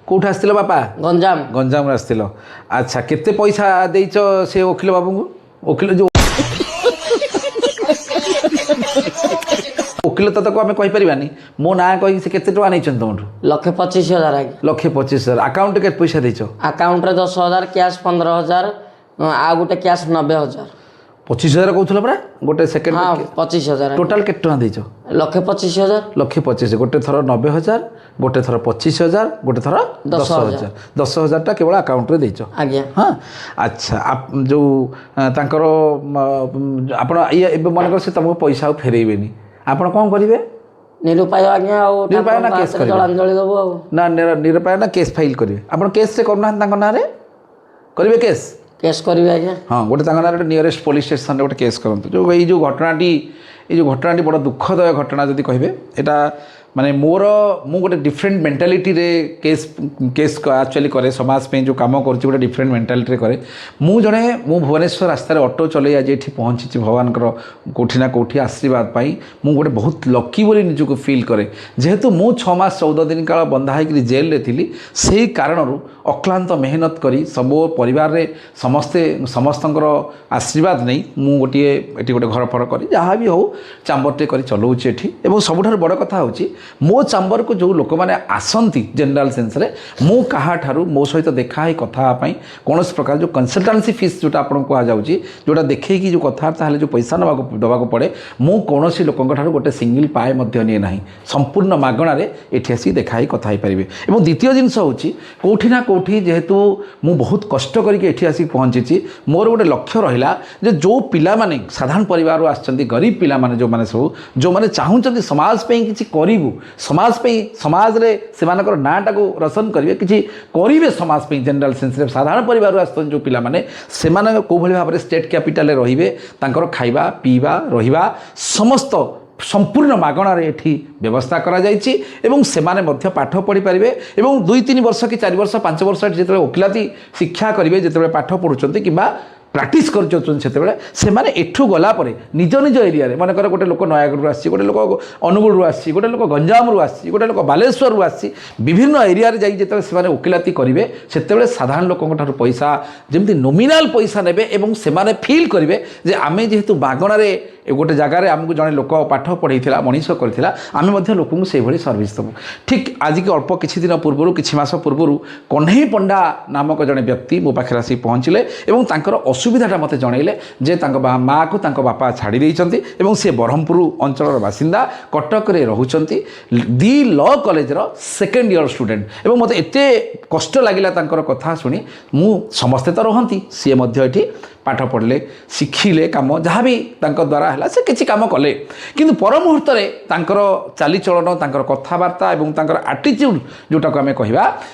କୋଉଠି ଆସିଥିଲ ବାପା? ଗଞ୍ଜାମ। ଗଞ୍ଜାମରୁ ଆସିଥିଲ। ଆଚ୍ଛା, କେତେ ପଇସା ଦେଇଛ ସେ ଓକିଲ ବାବୁଙ୍କୁ? ଓକିଲ ଯୋଉ ଓକିଲ ତ ତାକୁ ଆମେ କହିପାରିବାନି, ମୋ ନାଁ କହିକି ସେ କେତେ ଟଙ୍କା ନେଇଛନ୍ତି ତମଠୁ? 1,25,000 ଆଜ୍ଞା। 1,25,000। ଆକାଉଣ୍ଟରେ କେତେ ପଇସା ଦେଇଛ? ଆକାଉଣ୍ଟରେ 10,000 କ୍ୟାସ୍, 15,000, ଆଉ ଗୋଟେ କ୍ୟାସ୍ 90,000। 25,000 କହୁଥିଲ ପରା ଗୋଟେ ସେକେଣ୍ଡ। ହଁ, 25,000। ଟୋଟାଲ କେତେ ଟଙ୍କା ଦେଇଛ? 1,25,000। 1,25,000। ଗୋଟେ ଥର 90,000, ଗୋଟେ ଥର 25,000, ଗୋଟେ ଥର 10,000। 10,000ଟା କେବଳ ଆକାଉଣ୍ଟରେ ଦେଇଛ? ଆଜ୍ଞା। ହଁ, ଆଚ୍ଛା। ଯୋଉ ତାଙ୍କର ଆପଣ ଇଏ ଏବେ ମନେକର ସେ ତମକୁ ପଇସା ଆଉ ଫେରେଇବେନି, ଆପଣ କ'ଣ କରିବେ? ନିରୁପାୟ ଆଜ୍ଞା। ଆଉ ନିରୁପାୟ ନା ଠାକୁରଙ୍କ କେସ୍ ହାତରେ କରିବେ? ଜଳାଞ୍ଜଳି ଦେବୁ ଆଉ। ନା, ନିରୁପାୟ ନା କେସ୍ ଫାଇଲ୍ କରିବେ? ଆପଣ କେସ୍ରେ କରୁନାହାନ୍ତି, ତାଙ୍କ ନାଁରେ କରିବେ କେସ୍? କେସ୍ କରିବେ ଆଜ୍ଞା। ହଁ, ଗୋଟେ ତାଙ୍କ ନାଁରେ ଗୋଟେ ନିୟରେଷ୍ଟ ପୋଲିସ ଷ୍ଟେସନରେ ଗୋଟେ କେସ୍ କରନ୍ତୁ। ଯେଉଁ ଏଇ ଯେଉଁ ଘଟଣାଟି, ଏଇ ଯେଉଁ ଘଟଣାଟି ବଡ଼ ଦୁଃଖଦାୟ ଘଟଣା ଯଦି କହିବେ ଏଇଟା, ମାନେ ମୋର ମୁଁ ଗୋଟେ ଡିଫରେଣ୍ଟ ମେଣ୍ଟାଲିଟିରେ କେସ୍ ଆକ୍ଚୁଆଲି କରେ। ସମାଜ ପାଇଁ ଯେଉଁ କାମ କରୁଛି, ଗୋଟେ ଡିଫରେଣ୍ଟ ମେଣ୍ଟାଲିଟିରେ କରେ। ମୁଁ ଜଣେ, ମୁଁ ଭୁବନେଶ୍ୱର ରାସ୍ତାରେ ଅଟୋ ଚଲେଇ ଆଜି ଏଠି ପହଞ୍ଚିଛି ଭଗବାନଙ୍କର କେଉଁଠି ନା କେଉଁଠି ଆଶୀର୍ବାଦ ପାଇଁ। ମୁଁ ଗୋଟେ ବହୁତ ଲକି ବୋଲି ନିଜକୁ ଫିଲ୍ କରେ। ଯେହେତୁ ମୁଁ 6 ମାସ 14 ଦିନ କାଳ ବନ୍ଧା ହେଇକରି ଜେଲରେ ଥିଲି, ସେଇ କାରଣରୁ ଅକ୍ଲାନ୍ତ ମେହନତ କରି ସବୁ ପରିବାରରେ ସମସ୍ତେ ସମସ୍ତଙ୍କର ଆଶୀର୍ବାଦ ନେଇ ମୁଁ ଗୋଟିଏ ଏଠି ଗୋଟେ ଘର ଫର କରି, ଯାହା ବି ହଉ, ଚାମ୍ବରଟେ କରି ଚଲାଉଛି ଏଠି। ଏବଂ ସବୁଠାରୁ ବଡ଼ କଥା ହେଉଛି, ମୋ ଚାମ୍ବରକୁ ଯେଉଁ ଲୋକମାନେ ଆସନ୍ତି, ଜେନେରାଲ ସେନ୍ସରେ ମୁଁ କାହାଠାରୁ ମୋ ସହିତ ଦେଖା ହେଇ କଥା ହେବା ପାଇଁ କୌଣସି ପ୍ରକାର ଯେଉଁ କନସଲଟାନ୍ସି ଫିସ୍ ଯେଉଁଟା ଆପଣଙ୍କୁ କୁହାଯାଉଛି, ଯେଉଁଟା ଦେଖେଇକି ଯେଉଁ କଥାବାର୍ତ୍ତା ହେଲେ ଯେଉଁ ପଇସା ନେବାକୁ ଦେବାକୁ ପଡ଼େ, ମୁଁ କୌଣସି ଲୋକଙ୍କ ଠାରୁ ଗୋଟେ ସିଙ୍ଗିଲ୍ ପାଏ ମଧ୍ୟ ନିଏ ନାହିଁ। ସମ୍ପୂର୍ଣ୍ଣ ମାଗଣାରେ ଏଠି ଆସିକି ଦେଖା ହେଇ କଥା ହେଇପାରିବେ। ଏବଂ ଦ୍ୱିତୀୟ ଜିନିଷ ହେଉଛି, କେଉଁଠି ନା କେଉଁଠି ଯେହେତୁ ମୁଁ ବହୁତ କଷ୍ଟ କରିକି ଏଠି ଆସିକି ପହଞ୍ଚିଛି, ମୋର ଗୋଟେ ଲକ୍ଷ୍ୟ ରହିଲା ଯେ ଯେଉଁ ପିଲାମାନେ ସାଧାରଣ ପରିବାରରୁ ଆସିଛନ୍ତି, ଗରିବ ପିଲାମାନେ ଯେଉଁମାନେ ସବୁ, ଯେଉଁମାନେ ଚାହୁଁଛନ୍ତି ସମାଜ ପାଇଁ କିଛି କରିବୁ, ସମାଜ ପାଇଁ, ସମାଜରେ ସେମାନଙ୍କର ନାଁଟାକୁ ରୋଶନ କରିବେ, କିଛି କରିବେ ସମାଜ ପାଇଁ, ଜେନେରାଲ ସେନ୍ସରେ ସାଧାରଣ ପରିବାରରୁ ଆସୁଛନ୍ତି ଯେଉଁ ପିଲାମାନେ, ସେମାନେ କେଉଁଭଳି ଭାବରେ ଷ୍ଟେଟ୍ କ୍ୟାପିଟାଲରେ ରହିବେ, ତାଙ୍କର ଖାଇବା ପିଇବା ରହିବା ସମସ୍ତ ସମ୍ପୂର୍ଣ୍ଣ ମାଗଣାରେ ଏଠି ବ୍ୟବସ୍ଥା କରାଯାଇଛି ଏବଂ ସେମାନେ ମଧ୍ୟ ପାଠ ପଢ଼ିପାରିବେ। ଏବଂ 2 3 ବର୍ଷ କି 4 ବର୍ଷ 5 ବର୍ଷ ଏଠି ଯେତେବେଳେ ଓକିଲାତି ଶିକ୍ଷା କରିବେ, ଯେତେବେଳେ ପାଠ ପଢ଼ୁଛନ୍ତି କିମ୍ବା ପ୍ରାକ୍ଟିସ୍ କରିଯାଉଛନ୍ତି, ସେତେବେଳେ ସେମାନେ ଏଠୁ ଗଲା ପରେ ନିଜ ନିଜ ଏରିଆରେ, ମନେକର ଗୋଟେ ଲୋକ ନୟାଗଡ଼ରୁ ଆସିଛି, ଗୋଟେ ଲୋକ ଅନୁଗୁଳରୁ ଆସିଛି, ଗୋଟେ ଲୋକ ଗଞ୍ଜାମରୁ ଆସିଛି, ଗୋଟେ ଲୋକ ବାଲେଶ୍ୱରରୁ ଆସିଛି, ବିଭିନ୍ନ ଏରିଆରେ ଯାଇ ଯେତେବେଳେ ସେମାନେ ଓକିଲାତି କରିବେ, ସେତେବେଳେ ସାଧାରଣ ଲୋକଙ୍କ ଠାରୁ ପଇସା ଯେମିତି ନୋମିନାଲ୍ ପଇସା ନେବେ ଏବଂ ସେମାନେ ଫିଲ୍ କରିବେ ଯେ ଆମେ ଯେହେତୁ ମାଗଣାରେ ଗୋଟେ ଜାଗାରେ ଆମକୁ ଜଣେ ଲୋକ ପାଠ ପଢ଼େଇଥିଲା, ମଣିଷ କରିଥିଲା, ଆମେ ମଧ୍ୟ ଲୋକଙ୍କୁ ସେଇଭଳି ସର୍ଭିସ୍ ଦେବୁ। ଠିକ୍ ଆଜିକି ଅଳ୍ପ କିଛି ଦିନ ପୂର୍ବରୁ, କିଛି ମାସ ପୂର୍ବରୁ କହ୍ନେଇ ପଣ୍ଡା ନାମକ ଜଣେ ବ୍ୟକ୍ତି ମୋ ପାଖରେ ଆସିକି ପହଞ୍ଚିଲେ ଏବଂ ତାଙ୍କର ଅସୁବିଧାଟା ମୋତେ ଜଣାଇଲେ ଯେ ତାଙ୍କ ମାଆକୁ ତାଙ୍କ ବାପା ଛାଡ଼ି ଦେଇଛନ୍ତି ଏବଂ ସେ ବ୍ରହ୍ମପୁର ଅଞ୍ଚଳର ବାସିନ୍ଦା, କଟକରେ ରହୁଛନ୍ତି, ଦି ଲ କଲେଜର ସେକେଣ୍ଡ ଇୟର ଷ୍ଟୁଡେଣ୍ଟ। ଏବଂ ମୋତେ ଏତେ କଷ୍ଟ ଲାଗିଲା ତାଙ୍କର କଥା ଶୁଣି। ମୁଁ ସମସ୍ତେ ତ ରହନ୍ତି, ସିଏ ମଧ୍ୟ ଏଠି ପାଠ ପଢ଼ିଲେ, ଶିଖିଲେ, କାମ ଯାହା ବି ତାଙ୍କ ଦ୍ୱାରା ହେଲା ସେ କିଛି କାମ କଲେ। କିନ୍ତୁ ପର ମୁହୂର୍ତ୍ତରେ ତାଙ୍କର ଚାଲିଚଳନ, ତାଙ୍କର କଥାବାର୍ତ୍ତା ଏବଂ ତାଙ୍କର ଆଟିଚ୍ୟୁଡ଼୍ ଯେଉଁଟାକୁ ଆମେ କହିବା,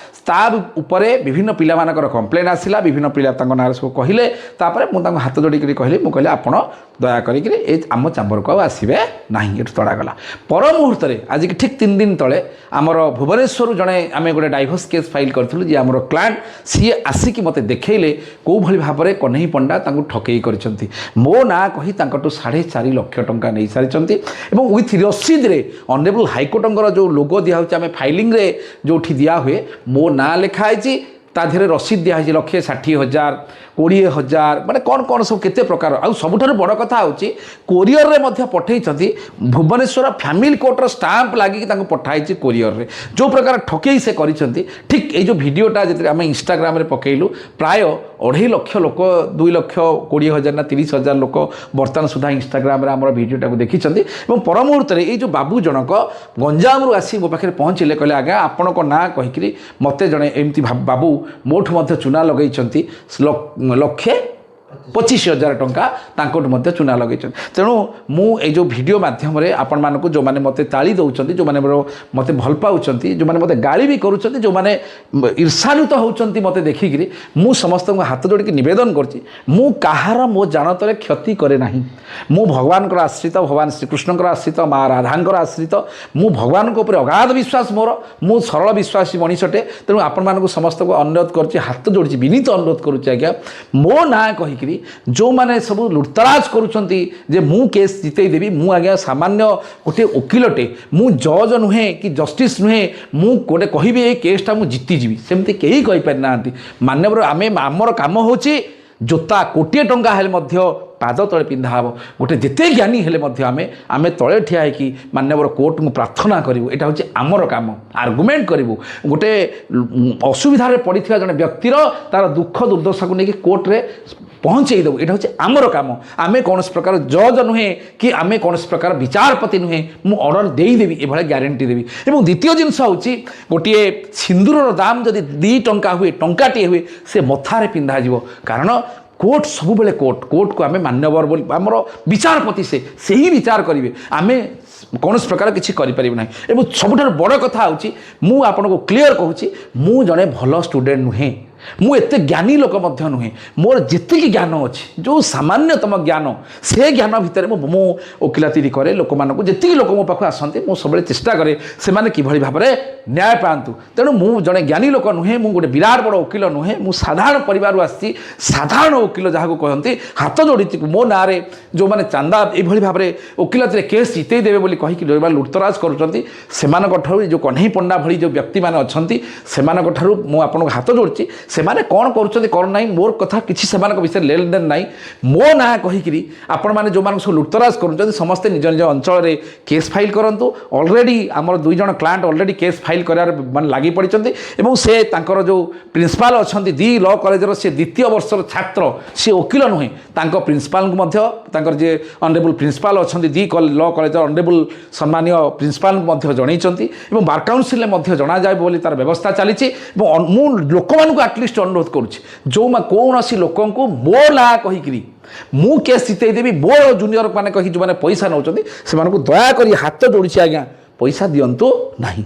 ତା ଉପରେ ବିଭିନ୍ନ ପିଲାମାନଙ୍କର କମ୍ପ୍ଲେନ୍ ଆସିଲା। ବିଭିନ୍ନ ପିଲା ତାଙ୍କ ନାଁରେ ସବୁ କହିଲେ। ତାପରେ ମୁଁ ତାଙ୍କୁ ହାତ ଯୋଡ଼ିକିରି କହିଲି, ମୁଁ କହିଲି, ଆପଣ ଦୟା କରିକିରି ଏ ଆମ ଚାମ୍ବରକୁ ଆଉ ଆସିବେ ନାହିଁ, ଏଠୁ ତଡ଼ାଗଲା। ପର ମୁହୂର୍ତ୍ତରେ ଆଜିକି ଠିକ୍ 3 ଦିନ ତଳେ ଆମର ଭୁବନେଶ୍ୱରରୁ ଜଣେ, ଆମେ ଗୋଟେ ଡାଇଭର୍ସ କେସ୍ ଫାଇଲ୍ କରିଥିଲୁ, ଯିଏ ଆମର କ୍ଲାଏଣ୍ଟ, ସିଏ ଆସିକି ମୋତେ ଦେଖେଇଲେ କେଉଁଭଳି ଭାବରେ କହ୍ନେଇ ପଣ୍ଡା ତାଙ୍କୁ ଠକେଇ କରିଛନ୍ତି। ମୋ ନାଁ କହି ତାଙ୍କଠୁ 4.5 ଲକ୍ଷ ଟଙ୍କା ନେଇସାରିଛନ୍ତି ଏବଂ ୱିଥ୍ ରସିଦରେ ଅନରେବୁଲ୍ ହାଇକୋର୍ଟଙ୍କର ଯେଉଁ ଲୋଗୋ ଦିଆହେଉଛି, ଆମେ ଫାଇଲିଂରେ ଯେଉଁଠି ଦିଆହୁଏ, ମୋ ନାଁ ଲେଖା ହେଇଛି, ତା ଦେହରେ ରସିଦ ଦିଆହେଇଛି, 1,60,000, 20,000, ମାନେ କ'ଣ କ'ଣ ସବୁ କେତେ ପ୍ରକାର। ଆଉ ସବୁଠାରୁ ବଡ଼ କଥା ହେଉଛି, କୋରିଅରରେ ମଧ୍ୟ ପଠେଇଛନ୍ତି। ଭୁବନେଶ୍ୱର ଫ୍ୟାମିଲି କୋର୍ଟର ଷ୍ଟାମ୍ପ ଲାଗିକି ତାଙ୍କୁ ପଠାହେଇଛି କୋରିଅରରେ। ଯେଉଁ ପ୍ରକାର ଠକେଇ ସେ କରିଛନ୍ତି, ଠିକ୍ ଏଇ ଯେଉଁ ଭିଡ଼ିଓଟା ଯେତେବେଳେ ଆମେ ଇନଷ୍ଟାଗ୍ରାମରେ ପକେଇଲୁ, ପ୍ରାୟ 2.5 ଲକ୍ଷ ଲୋକ, 2,20,000 ନା 30,000 ଲୋକ ବର୍ତ୍ତମାନ ସୁଦ୍ଧା ଇନଷ୍ଟାଗ୍ରାମରେ ଆମର ଭିଡ଼ିଓଟାକୁ ଦେଖିଛନ୍ତି। ଏବଂ ପର ମୁହୂର୍ତ୍ତରେ ଏଇ ଯେଉଁ ବାବୁ ଜଣକ ଗଞ୍ଜାମରୁ ଆସି ମୋ ପାଖରେ ପହଞ୍ଚିଲେ, କହିଲେ, ଆଜ୍ଞା, ଆପଣଙ୍କ ନାଁ କହିକିରି ମୋତେ ଜଣେ ଏମିତି ବାବୁ ମୋଠୁ ମଧ୍ୟ ଚୁନା ଲଗେଇଛନ୍ତି, 1,25,000 ଟଙ୍କା ତାଙ୍କଠୁ ମଧ୍ୟ ଚୁନା ଲଗେଇଛନ୍ତି। ତେଣୁ ମୁଁ ଏଇ ଯେଉଁ ଭିଡ଼ିଓ ମାଧ୍ୟମରେ ଆପଣମାନଙ୍କୁ, ଯେଉଁମାନେ ମୋତେ ତାଳି ଦେଉଛନ୍ତି, ଯେଉଁମାନେ ମୋର ମୋତେ ଭଲ ପାଉଛନ୍ତି, ଯେଉଁମାନେ ମୋତେ ଗାଳି ବି କରୁଛନ୍ତି, ଯେଉଁମାନେ ଈର୍ଷାନ୍ୱିତ ହେଉଛନ୍ତି ମୋତେ ଦେଖିକିରି, ମୁଁ ସମସ୍ତଙ୍କୁ ହାତ ଯୋଡ଼ିକି ନିବେଦନ କରୁଛି, ମୁଁ କାହାର ମୋ ଜାଣତରେ କ୍ଷତି କରେ ନାହିଁ। ମୁଁ ଭଗବାନଙ୍କର ଆଶ୍ରିତ, ଭଗବାନ ଶ୍ରୀକୃଷ୍ଣଙ୍କର ଆଶ୍ରିତ, ମା ରାଧାଙ୍କର ଆଶ୍ରିତ। ମୁଁ ଭଗବାନଙ୍କ ଉପରେ ଅଗାଧ ବିଶ୍ୱାସ ମୋର। ମୁଁ ସରଳ ବିଶ୍ୱାସୀ ମଣିଷଟେ। ତେଣୁ ଆପଣମାନଙ୍କୁ ସମସ୍ତଙ୍କୁ ଅନୁରୋଧ କରୁଛି, ହାତ ଯୋଡ଼ିଛି, ବିନୀତ ଅନୁରୋଧ କରୁଛି ଆଜ୍ଞା, ମୋ ନାଁ କହିକିରି କହିକିରି ଯେଉଁମାନେ ସବୁ ଲୁଟତରାଜ କରୁଛନ୍ତି ଯେ ମୁଁ କେସ୍ ଜିତେଇ ଦେବି, ମୁଁ ଆଜ୍ଞା ସାମାନ୍ୟ ଗୋଟିଏ ଓକିଲଟେ, ମୁଁ ଜଜ୍ ନୁହେଁ କି ଜଷ୍ଟିସ୍ ନୁହେଁ। ମୁଁ ଗୋଟେ କହିବି ଏଇ କେସ୍ଟା ମୁଁ ଜିତିଯିବି, ସେମିତି କେହି କହିପାରିନାହାନ୍ତି। ମାନ୍ୟବର, ଆମେ ଆମର କାମ ହେଉଛି ଜୋତା କୋଟିଏ ଟଙ୍କା ହେଲେ ମଧ୍ୟ ପାଦ ତଳେ ପିନ୍ଧା ହେବ। ଗୋଟେ ଯେତେ ଜ୍ଞାନୀ ହେଲେ ମଧ୍ୟ ଆମେ ତଳେ ଠିଆ ହେଇକି ମାନ୍ୟବର କୋର୍ଟଙ୍କୁ ପ୍ରାର୍ଥନା କରିବୁ। ଏଇଟା ହେଉଛି ଆମର କାମ। ଆର୍ଗୁମେଣ୍ଟ କରିବୁ। ଗୋଟେ ଅସୁବିଧାରେ ପଡ଼ିଥିବା ଜଣେ ବ୍ୟକ୍ତିର ତାର ଦୁଃଖ ଦୁର୍ଦ୍ଦଶାକୁ ନେଇକି କୋର୍ଟରେ ପହଞ୍ଚେଇ ଦେବୁ। ଏଇଟା ହେଉଛି ଆମର କାମ। ଆମେ କୌଣସି ପ୍ରକାର ଜଜ୍ ନୁହେଁ କି ଆମେ କୌଣସି ପ୍ରକାର ବିଚାରପତି ନୁହେଁ, ମୁଁ ଅର୍ଡ଼ର ଦେଇଦେବି, ଏଭଳିଆ ଗ୍ୟାରେଣ୍ଟି ଦେବି। ଏବଂ ଦ୍ୱିତୀୟ ଜିନିଷ ହେଉଛି, ଗୋଟିଏ ସିନ୍ଦୁରର ଦାମ ଯଦି 2 ଟଙ୍କା ହୁଏ, ଟଙ୍କାଟିଏ ହୁଏ, ସେ ମଥାରେ ପିନ୍ଧାଯିବ। କାରଣ କୋର୍ଟ ସବୁବେଳେ କୋର୍ଟ, କୋର୍ଟକୁ ଆମେ ମାନ୍ୟବର ବୋଲି ଆମର ବିଚାରପତି ସେ ସେହି ବିଚାର କରିବେ। ଆମେ କୌଣସି ପ୍ରକାର କିଛି କରିପାରିବୁ ନାହିଁ। ଏବଂ ସବୁଠାରୁ ବଡ଼ କଥା ହେଉଛି, ମୁଁ ଆପଣଙ୍କୁ କ୍ଲିଅର କହୁଛି, ମୁଁ ଜଣେ ଭଲ ଷ୍ଟୁଡେଣ୍ଟ ନୁହେଁ, ମୁଁ ଏତେ ଜ୍ଞାନୀ ଲୋକ ମଧ୍ୟ ନୁହେଁ। ମୋର ଯେତିକି ଜ୍ଞାନ ଅଛି, ଯେଉଁ ସାମାନ୍ୟତମ ଜ୍ଞାନ, ସେ ଜ୍ଞାନ ଭିତରେ ମୁଁ ଓକିଲାତି କରେ। ଲୋକମାନଙ୍କୁ, ଯେତିକି ଲୋକ ମୋ ପାଖକୁ ଆସନ୍ତି, ମୁଁ ସବୁବେଳେ ଚେଷ୍ଟା କରେ ସେମାନେ କିଭଳି ଭାବରେ ନ୍ୟାୟ ପାଆନ୍ତୁ। ତେଣୁ ମୁଁ ଜଣେ ଜ୍ଞାନୀ ଲୋକ ନୁହେଁ, ମୁଁ ଗୋଟେ ବିରାଟ ବଡ଼ ଓକିଲ ନୁହେଁ। ମୁଁ ସାଧାରଣ ପରିବାରରୁ ଆସିଛି, ସାଧାରଣ ଓକିଲ ଯାହାକୁ କହନ୍ତି। ହାତ ଯୋଡ଼ିଛି, ମୋ ନାଁରେ ଯେଉଁମାନେ ଚାନ୍ଦା ଏଇଭଳି ଭାବରେ ଓକିଲାତିରେ କେସ୍ ଜିତେଇ ଦେବେ ବୋଲି କହିକି ଯେଉଁମାନେ ଲୁଟତରାଜ କରୁଛନ୍ତି, ସେମାନଙ୍କ ଠାରୁ, ଏ ଯେଉଁ କହ୍ନେଇ ପଣ୍ଡା ଭଳି ଯେଉଁ ବ୍ୟକ୍ତିମାନେ ଅଛନ୍ତି, ସେମାନଙ୍କ ଠାରୁ ମୁଁ ଆପଣଙ୍କୁ ହାତ ଯୋଡ଼ୁଛି। ସେମାନେ କ'ଣ କରୁଛନ୍ତି କ'ଣ ନାହିଁ, ମୋର କଥା କିଛି ସେମାନଙ୍କ ବିଷୟରେ ଲେନ ଦେନ ନାହିଁ। ମୋ ନାଁ କହିକିରି ଆପଣମାନେ ଯେଉଁମାନଙ୍କୁ ସବୁ ଲୁଟତରାଜ କରୁଛନ୍ତି, ସମସ୍ତେ ନିଜ ନିଜ ଅଞ୍ଚଳରେ କେସ୍ ଫାଇଲ୍ କରନ୍ତୁ। ଅଲରେଡ଼ି ଆମର ଦୁଇ ଜଣ କ୍ଲାଏଣ୍ଟ ଅଲରେଡ଼ି କେସ୍ ଫାଇଲ୍ କରିବାରେ ମାନେ ଲାଗି ପଡ଼ିଛନ୍ତି। ଏବଂ ସେ ତାଙ୍କର ଯେଉଁ ପ୍ରିନ୍ସିପାଲ୍ ଅଛନ୍ତି ଦି ଲ କଲେଜର, ସେ ଦ୍ୱିତୀୟ ବର୍ଷର ଛାତ୍ର, ସେ ଓକିଲ ନୁହେଁ। ତାଙ୍କ ପ୍ରିନ୍ସିପାଲ୍ଙ୍କୁ ମଧ୍ୟ, ତାଙ୍କର ଯିଏ ଅନରେବୁଲ୍ ପ୍ରିନ୍ସିପାଲ୍ ଅଛନ୍ତି ଦି ଲ କଲେଜର, ଅନରେବୁଲ୍ ସମ୍ମାନୀୟ ପ୍ରିନ୍ସିପାଲ୍ଙ୍କୁ ମଧ୍ୟ ଜଣାଇଛନ୍ତି ଏବଂ ବାର୍ କାଉନସିଲ୍ରେ ମଧ୍ୟ ଜଣାଯାଏ ବୋଲି ତାର ବ୍ୟବସ୍ଥା ଚାଲିଛି। ଏବଂ ମୁଁ ଲୋକମାନଙ୍କୁ ଆଟଲିଷ୍ଟ ଅନୁରୋଧ କରୁଛି, ଯେଉଁ କୌଣସି ଲୋକଙ୍କୁ ମୋ ନାଁ କହିକିରି ମୁଁ କେସ୍ ଜିତେଇ ଦେବି, ମୋର ଜୁନିୟର ମାନେ କହିକି ଯେଉଁମାନେ ପଇସା ନେଉଛନ୍ତି, ସେମାନଙ୍କୁ ଦୟାକରି ହାତ ଯୋଡ଼ିଛି ଆଜ୍ଞା, ପଇସା ଦିଅନ୍ତୁ ନାହିଁ।